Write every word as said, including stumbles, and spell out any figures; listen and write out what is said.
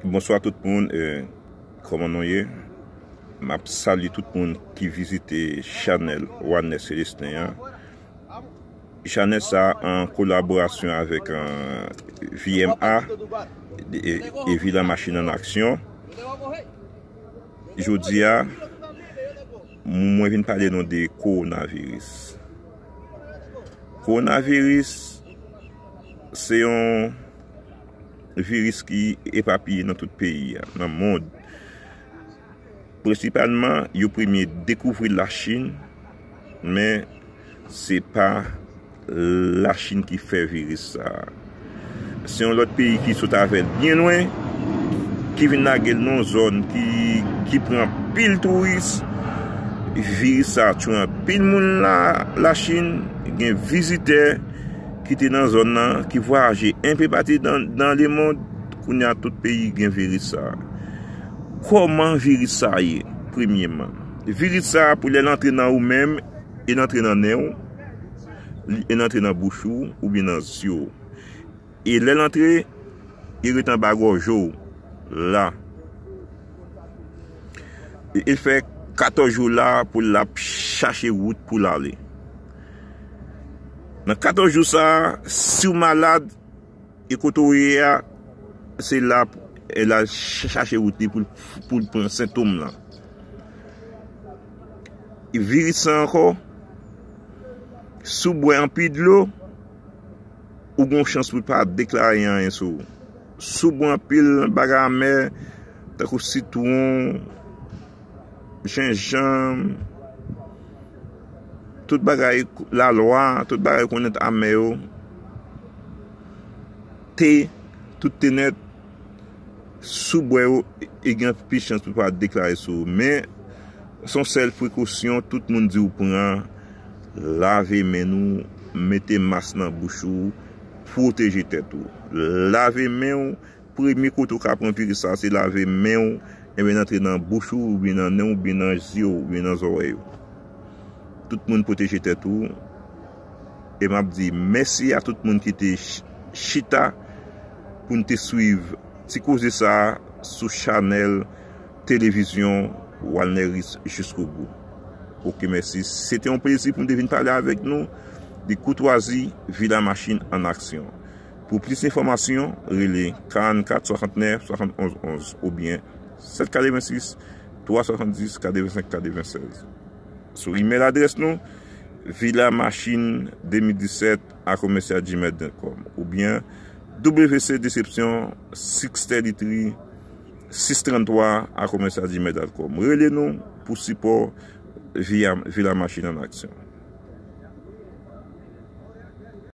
Bonswa tout moun, eh, kòman nou ye? M ap salye tout moun ki vizite chanèl Walner Célestin an. Chanèl sa an kolaborasyon avèk, eh, V M A e, e Vila Machin an Aksyon. Jodi a, mwen vin pale nou de kowonaviris. Kowonaviris, se yon viris ki epapiye nan tout peyi a, nan mond. Prensipalman, yo premye dekouvri Lachin, men se pa Lachin ki fè viris sa a. Se yon lòt peyi ki sot avè l byen lwen, ki vin lage l nan yon zòn ki, ki pran anpil touris. Viris sa a tchwe anpil moun la, Lachin. Gen vizitè ki te nan zòn nan, ki vwayaje enpe pati dan, dan lemond. Kounye a, tout peyi gen viris sa a. Kòman viris sa a ye? Premyeman, viris sa a, pou lè l antre nan ou menm, e l antre nan nen w, e l antre nan bouch ou, oubyen nan zye w. E lè l antre, e ret anba gòj ou la. E, e fè katòz jou la pou l ap chache wout pou l ale. Nan katòz jou sa a, si w malad, e kote w ye a, se la, e l al ch-, chache wout li pou l, pou l pran sentòm lan. Viris sa ankò, si w bwè anpil dlo, ou gen yon chans pou l pa deklare anyen sou ou. Si w bwè anpil bagay amè, tankou sitwon, jenjanm, tout bagay lalwa, tout bagay konnen amè yo, te, tout te nèt, si w bwè yo, e gen anpil chans pou pa deklare sou ou. Men, se yon sèl prekosyon tout moun di w pran, lave men nou, mete mas nan bouch ou, pwoteje tèt ou. Lave men w, premye kote w ka pran viris sa, se lave men w, ebyen l antre nan bouch ou, oubyen nan nen w, oubyen nan zye w, oubyen nan zòrèy ou. Tout moun pwoteje tèt ou. E m ap di mèsi a tout moun ki te ch-, chita pou n te swiv ti koze sa a sou chanèl televizyon Walneris Jiskobou. Oke, mèsi. Se te yon plezi pou m te vin pale avèk nou de koutwazi Vila Machin an aksyon. Pou plis enfòmasyon, rele karannkat swasantnèf swasantonz onz oubyen sèt katrevensis twa swasanndis katrevensenk katrevensèz. Sou imèl adrès nou, villa machine deux mille dix-sept à commercial gmail dot com oubyen W C Deception six thirty-three six trente-trois à commercial gmail dot com. Rele nou pou sipò Villa, Villa Machine an aksyon.